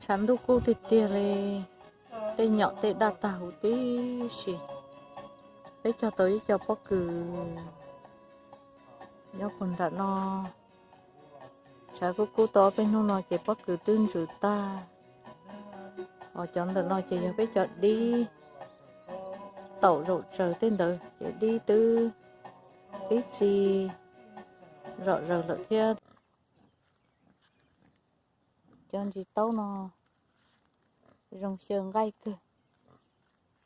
Tshav ntuj kub tiag tiag li, tej nyom tej daj tag huv tib si. Peb cog tau ib co pob kws nyob puag nram no. Tshav kub kub tau ob peb hnub no ces pob kws twb ntsws tag. Ho cov ntawm no ces yog peb cov dib taum zaum tsaws tej ntawd ces dib twb pib txi zom zaws lawm thiab. Cov ntsis taub no zoo xyaw nqaij kawg,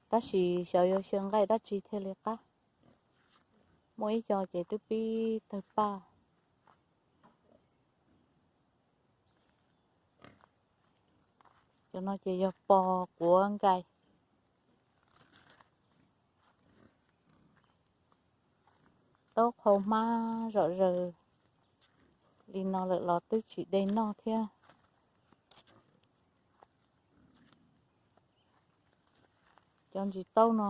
tab sis xyov yuav xyaw nqaij dab tsi thiaj li qab. Muaj ib co ces twb pib tawg paj. Cov no ces yog pos quav nkais. Taub qhau hmab zom zaws li no lawm los twb tsis de noj thiab. Cov ntsis taub no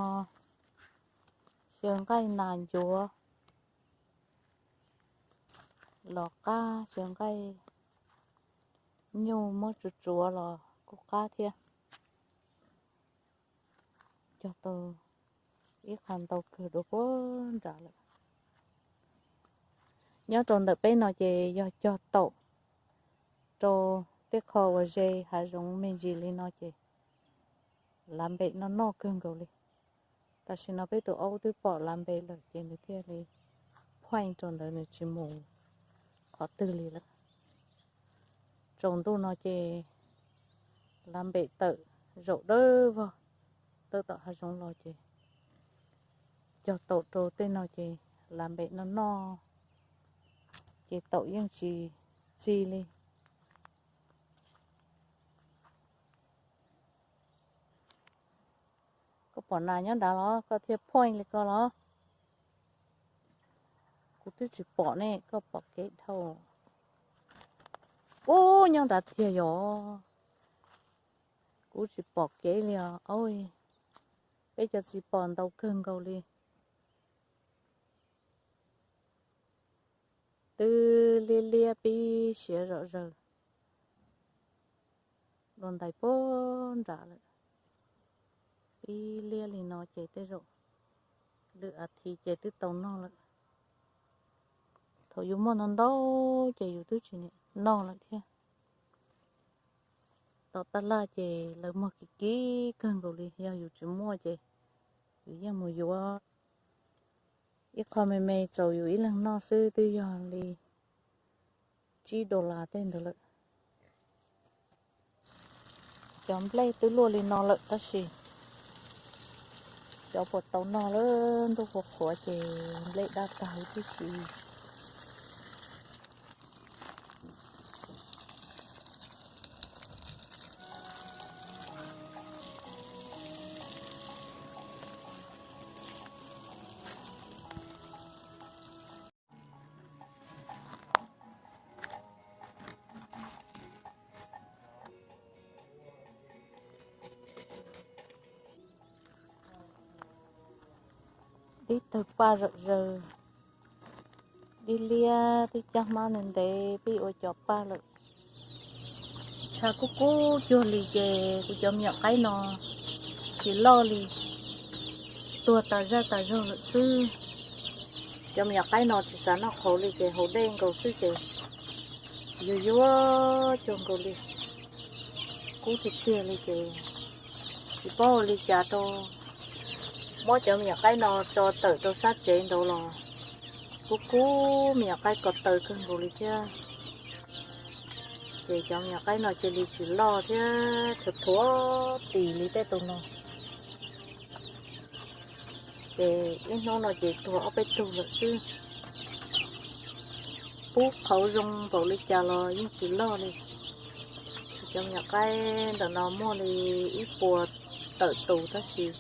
xyaw nqaij nas ncuav los qab, xyaw nqaij nyuj muab tsuav tsuav los kuj qab thiab. Cog tau ib qho ntau kawg dua puag nrad lawm. Nyob rau ntawm peb no ces yog cog taum rau tej qho uas ze hav zoov me ntsis li no ces lav npem noj noj kawg nkaus li. Tam sim no peb tus aub twb pom lav npem lawm ces nws thiaj li pheej rau ntawd, nws tsis mus qhov twg li lawm. Tsaus ntuj no ces lav npem tawm zaum dawb vog tawm tom hav zoov los ces cog taum rau tej no ces lav npem noj noj ces taum yeej tsis txi li. Koj pom nas nyob nrad los koj thiaj pheej li ko los? Kuv twb tsis pom ne, koj pom kev dhau. Ub, nyob nrad tiag yog. Kuv tsis pom kev li os. Peb cov txiv pom ntau kawg nkaus li. Twb liab liab pib siav zom zaws dua ntais puag nrad lawm. Pib liab li no ces tej zaum lwm as thiv ces twb tau noj lawm. Thaum yus muaj ntau ntau ces yus twb tsis noj lawm thiab. Tom tab laj ces lawv muag kim kim kawg nkaus li, yog yus tsis muaj ces yus yeej mus yuav ib qho me me txaus yus ib leeg noj xwb twb yog li tsib dollar tej ntawd lawm. Cov nplej twb luaj li no lawm tab sis cov puas tau noj lawm, ntuj qhuav qhuav ces nplej daj tag huv tib si. Dib tawg paj zom zaws, dib liab twb caj hmab ntev ntev pib ua cov paj lawm. Tshav kub kub cuag li ces kuv cov me nyuam qaib no tsis loj li, tuag tas zaj tas zog lawm xwb. Cov me nyuam qaib no tsis xav noj qhauv li ces haus dej nkaus xwb ces yuag yuag cuag nkaus li, kub tiag tiag li ces tsis paub ua li cas rau. Muab cov me nyuam qaib no tso tawm rau sab tsev nraud los kub kub, me nyuam qaib ko taw kawg nkaus li thiab. Ces cov me nyuam qaib no cia li tsis loj thiab, thuav thuav tis li tej tus no. Ces ib hnub no ces tuag ob peb tug lawm xwb. Pub qhauv zoo npaum li cas los yeej tsis loj li. Cov me nyuam qaib ntawm no muaj li ib puas tawm tus tab sis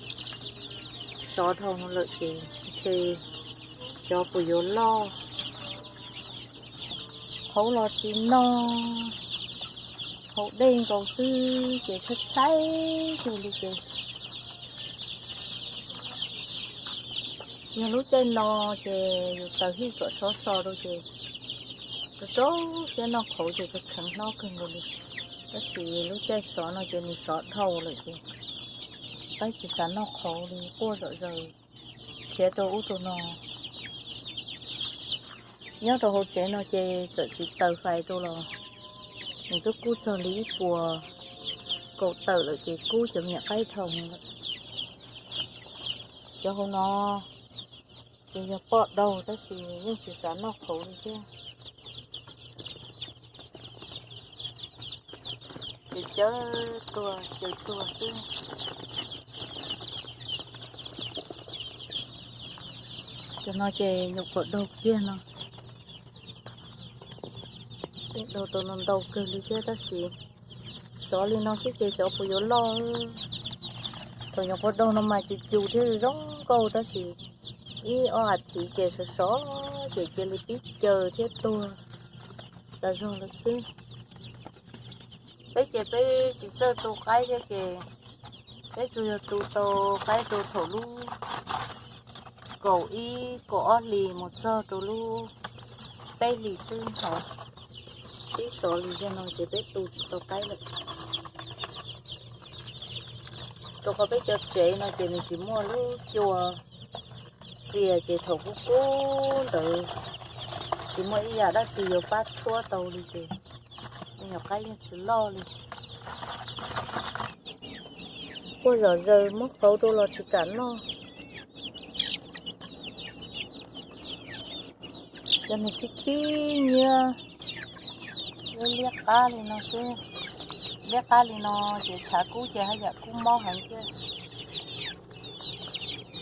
sov dhau lawm ces ntshe cov puas yuav loj. Qhauv los tsis noj, haus dej nkaus xwb ces tshaib tshaib kawg li ces. Yog lub caij no ces yus taws hij kom sov so rau ces rau rau siab noj qhauv ces kheev kheev hnab kawg nkaus li. Tab sis lub caij sov no ces nws sov dhau lawm ces qaib tsis xav noj qhauv li, quaj zom zaws khiav rau ub rau no. Nyob rau hauv tsev no ces txawm tsis taws fais rau los nws twb kub txog li ib puas kaum tawm lawm ces kub cov me nyuam qaib dhau lawm. Cov hauv no ces yog poj daug tab sis yeej tsis xav noj qhauv li thiab. Ces cawv tuag cawv tuag xwb. Cov no ces nyuam qhuav daug kiag no. Daug tau no ntau kawg li thiab tab sis sov li no xwb ces xyov puas yuav loj. Thaum nyuam qhuav daug no mas cus cus thiab zoo nkauj tab sis ib ob as thiv ces sov sov ces cia li pib caws thiab tuag tas zog lawm xwb. Peb ces peb tsis txawj tu qaib thiab ces peb tsuas yog tu tau qaib rau thaum lub kaum ib kaum ob hlis mus txog rau lub peb hlis xwb hos. Pib sov li zog no ces peb tu tsis tau qaib lawm. Rau qhov peb cov tsev no ces nws tsis muaj lub cua txias ces thaum kub kub ntawd tsis muaj ib yam dab tsi yuav pab tshuab tau li ces me nyuam qaib yeej tsis loj li. Quaj zom zaws muab qhauv rau los tsis kam noj. Cov nws khib khib nyiab, liab liab qab li no xwb. Liab qab li no ces tshav kub ces haj yam kub mob heev thiab.